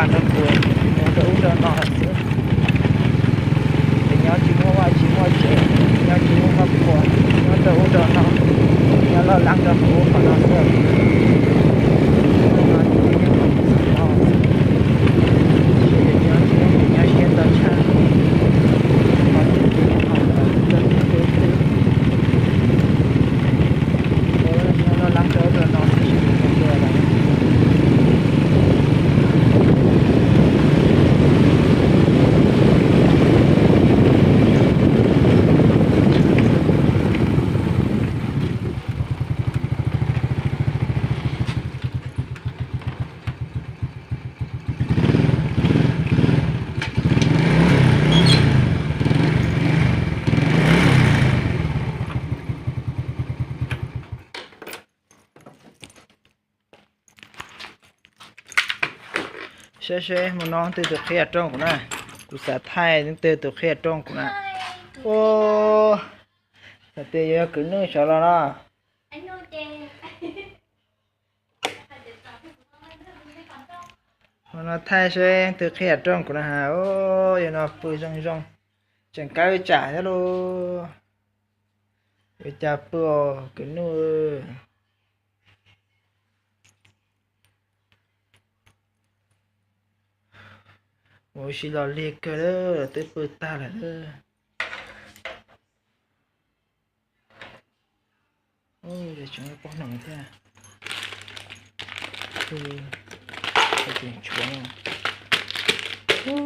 nrog kuv mus rau ub rau no lawm xwb. Ces nyob tsis muaj vaj tsis muaj tsev, nyob tsis muaj koj puas, nyob rau ub rau no, nyob loj lab rau kuv qhov no xwb. Nyob tsis muaj vaj tsis muaj tsev, nyob siab ntau tshaj. Nyob loj lab rau ub rau no tab sis kuv tsis tuaj lawm. Saib seb hmo no leej twg tus qhia rooj kuv na. Kuv xav thaij leej twg tus qhia rooj kuv na. Ua, xav tias yuav yog kwv Nuj sawv los no. Hmo no thaij seb leej twg qhia rooj kuv na has. Ua, yog no pw zoo zoo, tseem kab ib tsam thiab lauj. Ua cas pw os kwv Nuj. Ua si los lig kawg lawm, twb pw tag lawm. Ua, tseem poj noog thiab. Pw, tshuav no.